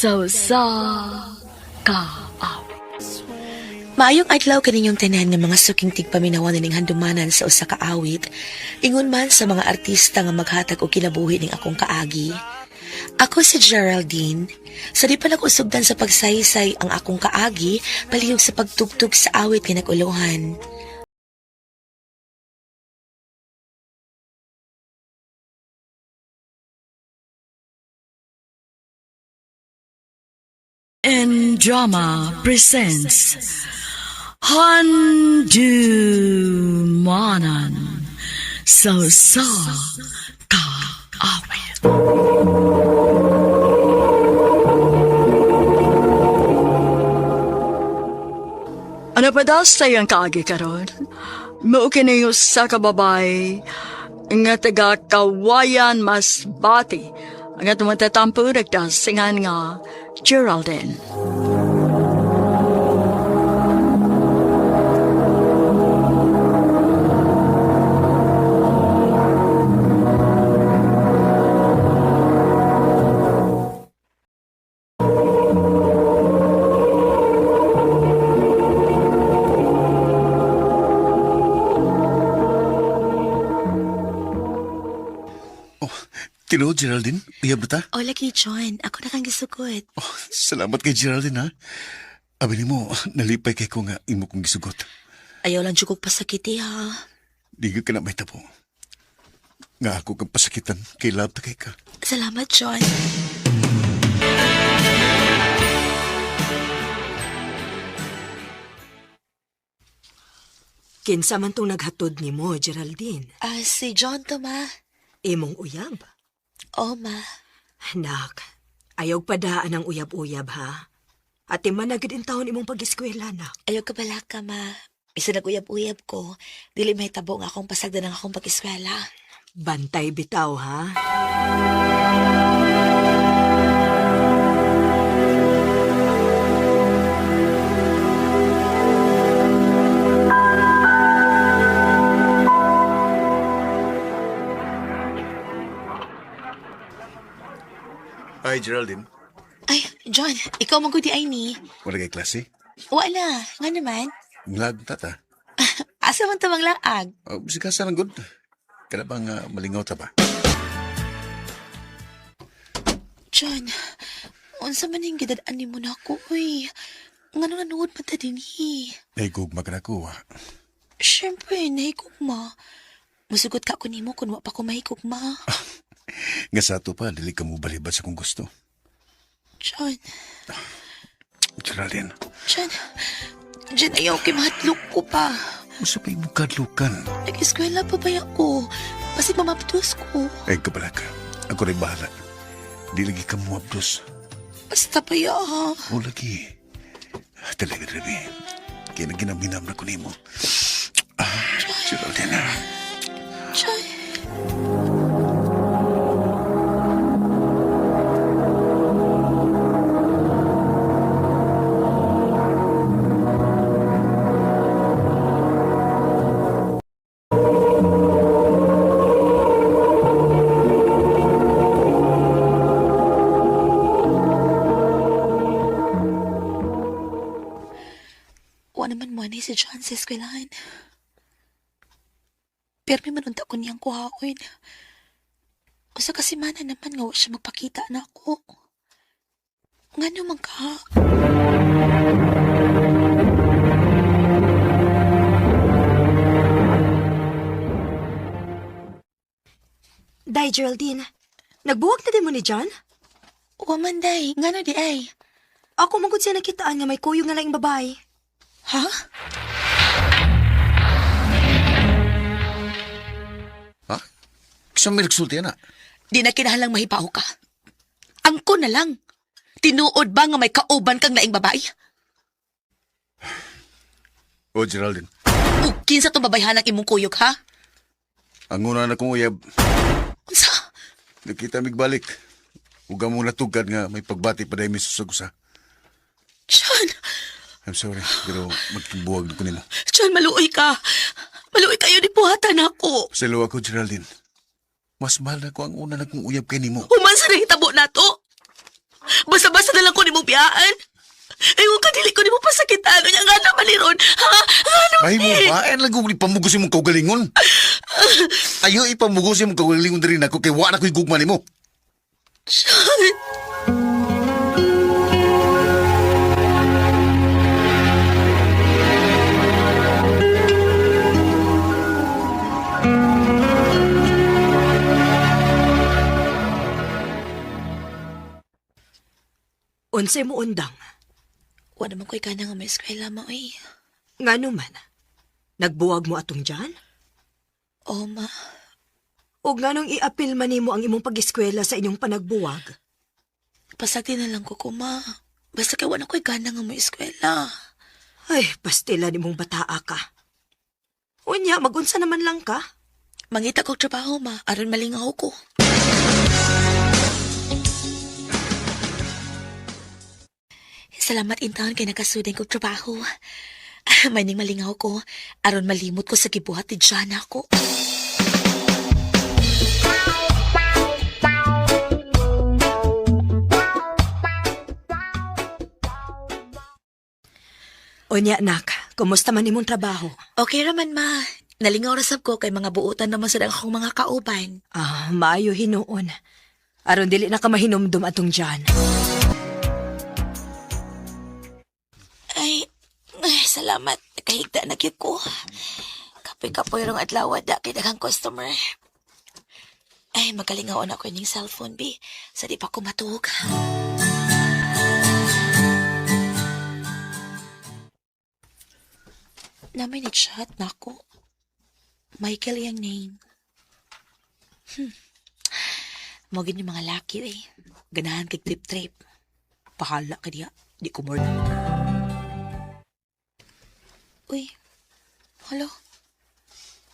Sa usa ka awit. Maayong adlaw kaninyong tanan nga mga suking tigpaminawan ning handumanan sa usa ka awit. Ingon man sa mga artista nga maghatag og kinabuhi ning akong kaagi. Ako si Geraldine. Sa di pa nag-usugdan sa pagsaysay ang akong kaagi, palihog sa pagtugtog sa awit nga nag-ulohan. And Drama presents Handumanan sa usa ka awit. Ano pa daw sa iyang kaagi karon? Mao kini usa ka babae nga taga Kawayan Masbate ang atong matatampo nagdasingan nga Geraldine. Oh, tinuod, Geraldine. Uyab na ta. Hola kay John, ako na kang gisugot. Oh, salamat kay Geraldine, ha. Abi nimo, nalipay kay ko nga imo kong gisugot. Ayaw lang jud kog pasakiti ha. Di ka na may tabo. Nga ako kang pasakitan, kay love ta kay ka. Salamat, John. Kinsa man tong naghatod nimo, Geraldine? Ah, si John to, ma. Imong uyab. Oh, ma. Nak, ayaw padaan ang uyab-uyab ha. Ati man na gid taon imong pag-eskwela, nak. Ayaw ka bala ka, ma. Isa nag-uyab-uyab ko. Dili may tabo nga akong pasagdan ang akong pag-eskwela. Bantay bitaw ha. Ay, Geraldine. Ay, John, ikaw man gud di ay ni. Wala kay klase. Wala, nga naman. Nglag tata. Asa man tamang laag? Oh, sige sa lang good. Kada bang malingaw ta ba? John, unsa man ning gidad-an nimo na ako, uy. Ngano nanuod man ta dinhi? Nahigugma ka na ko, ha. Siyempre, nahigugma. Musugot ka ako nimo kung wa pa ko mahigugma. Nga sa ato pa, dili ka mo balibad sa kong gusto. John, Geraldine, John, John, ayaw kay mahadlok ko pa. usa pa imong kadlukan. Nag-eskwela pa ba ako? Basig mamapdos ko. Ay, kabala ka. Ako rin bahala. Di lagi ka mo abdos. Basta pa ya, ha? O lagi. Talaga, Rebe. Kaya na ginaminam na ko nimo. Ah, Geraldine, ah. John. Wa naman mo ni si John sa eskwelahan. Pero may manunta ko niyang kuhaon. Usa ka semana naman nga wa siya magpakita na ako. Ngano man ka? Day, Geraldine. Nagbuwag na din mo ni John? Wa man day, ngano di ay? Ako magud siya nakitaan nga may kuyog nga laing babae. Ha? Ha? Sa may nagsulti na. Di na kinahanglang mahibaw ka. Angko na lang. Tinuod ba nga may kauban kang laing babae? O, Geraldine. O kinsa tong babayhanang imong kuyog, ha? Ang una na kong uyab, Unsa? nakita migbalik. Uga mo natugad nga may pagbati pa dahil may susagusa. John, I'm sorry, pero magkibuwag na ko nila. John, maluoy ka. Maluoy kayo ni buhatan ako. Pasalo ako, Geraldine. Mas mahal na ko ang una na kong uyab kay nimo. Human sa nahitabo na to. Basta-basta na lang ko nimo biyaan. Ay, ka dili ko nimo pasakitan. Unya nga naman ni Ron. Ha? Ano Ay mo ni? ba? Ay, lang kung ipamugos imong kaugalingon. Ayo ipamugos imong kaugalingon diri nako kay wa na ko'y gugma nimo. John. Unsay mo undang? Wa naman ko'y kana nga may eskwela mo, eh. Ngano man? Nagbuwag mo atong John? Oh, ma. O nganong iapil man nimo ang imong pag-eskwela sa inyong panagbuwag? Pasagdi na lang ko ko, ma. Basta kay wa na ko'y gana nga may eskwela. Ay, pastila nimong bataa ka. Unya, magunsa naman lang ka. Mangita kog trabaho, ma. Aron malingaw ko. Salamat intaon kay nakasuden kog trabaho. May ning malingaw ko. Aron malimot ko sa gibuhat ni Jana ko. Unya, nak, kumusta man imong trabaho? Okay raman, ma. Nalingaw rasab ko kay mga buotan naman sa akong mga kauban. Ah, maayo hinuon. Aron dili na ka mahinumdum atong John. Ay, ay, salamat. Kahigda na gyud ko. Kapoy-kapoy rong adlaw da kay daghang customer. Ay, magalingaw na ko ining cellphone, bi. Sa di pa ko matuog. Namay ni chat na ako. Michael yung name. Mo gid yung mga laki eh. Ganahan kay trip-trip. Pahala ka diya. Di ko more. Uy, hello.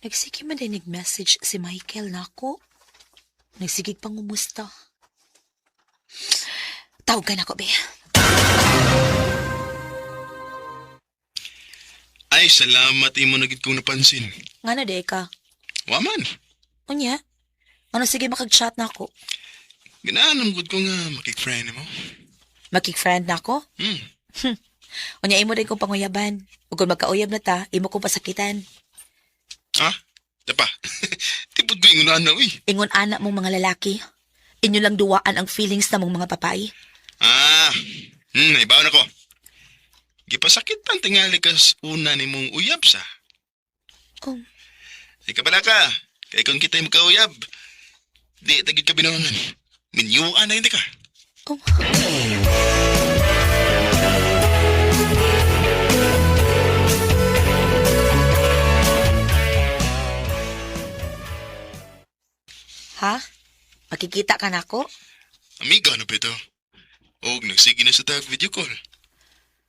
Nagsige man din nag-message si Michael na ako. Nagsigig pang umusta. Tawag ka na ko, be. Ay, salamat imo na gid kong napansin. Nga na, di ka. Wa man. Unya, ano sige makag-chat na ako? Ganahan ang gud ko nga makik-friend mo. Makik-friend na ako? Hmm. Unya, imo din kong panguyaban. Ug kung magkauyab na ta, imo kong pasakitan. Ha? Dapa. Tipod ko ingon na uy. Ingon anak mong mga lalaki. Inyo lang duwaan ang feelings na mong mga babae. Ah. Naibaw na ko. Gipasakit pan tingali kas una nimong uyab sa. Oh, Ay kabala ka. Kay kung kita'y magkauyab, di tagid ka binuangan. Minyuan na hindi ka. oh. Ha? Makikita ka na ako? Amiga na pito. Og nagsige na sa tag video call.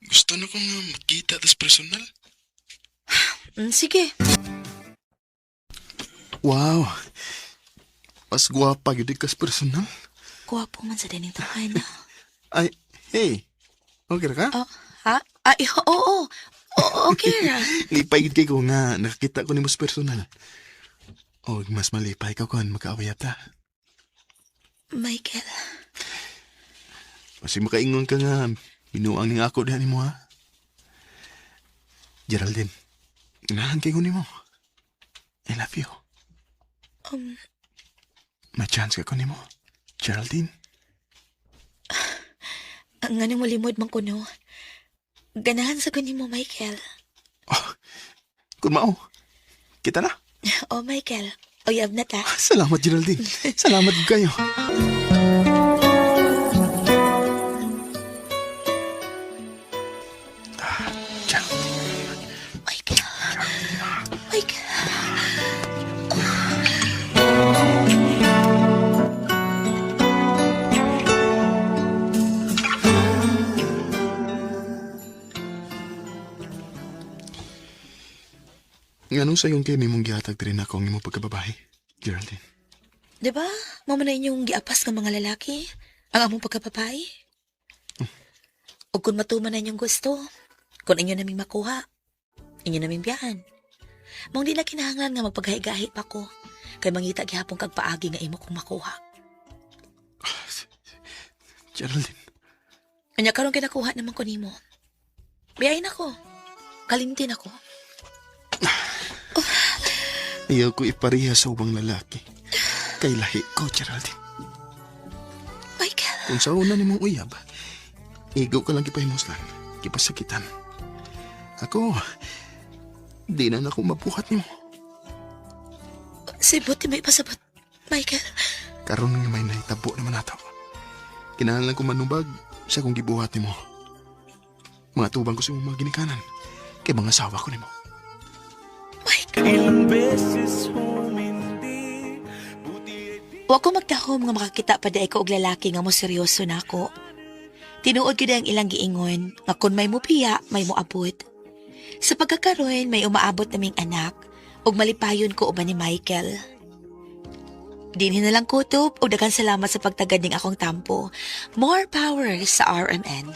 Gusto na ko nga makita tas personal. Sige. Wow. Mas guwapa gyud kas personal. Guwapo man sa dining tahan. Ay, hey. Okay ra ka? Oh, ha? Ay, oo, oo. Oo, okay ra. Lipay gid kay ko nga nakakita ko nimo sa personal. Og mas malipay ka kon makaawayat ta. Michael, Kasi makaingon ka nga binuang ning ako diha nimo ha. Geraldine, ganahan kay ko nimo. I love you. May chance ka ko nimo. Geraldine. ang anong malimod man ko no. Ganahan sa kunin mo, Michael. Oh, kun mao. Kita na. Oh, Michael. Uyab na ta. Salamat, Geraldine. Salamat gud kayo. Ah, Geraldine. Michael. Michael. Nganong sayon kay nimong gihatag diri nako ang imong pagkababae, Geraldine? Diba? Mamo na inyong giapas ng mga lalaki. Ang among pagkapapay. O kung matuman na inyong gusto, kung inyo naming makuha, inyo naming biyahan. Mong di na kinahanglan nga magpaghahi-gahi pa ko. Kay mangita gihapon kag paagi nga imo kong makuha. Geraldine. Kanya karon kinakuha naman ko nimo. Biyahin ako. Kalimtin ako. Ayaw ko ipareha sa ubang lalaki. Kay lahi ko, Geraldine. Michael, Kung sa una nimong uyab, igo ka lang gipahimuslan, gipasakitan. Ako, di na nako mabuhat nimo. sibot may pasabot. Michael, Karon nga may nahitabo naman nato. Kinahanglan ko manubag sa kong gibuhat nimo. Mga tubang ko sa imong mga ginikanan, kay mga asawa ko nimo. Michael. Wa ko magdahom nga makakita pa di ko og lalaki nga mo seryoso na ako. Tinuod gyud ang ilang giingon nga kun may mupiya, may moabot. Sa pagkakaroon, may umaabot naming anak ug malipayon ko uban ni Michael. Dinhi na lang kutob ug daghan salamat sa pagtagad ning akong tampo. More power sa RMN.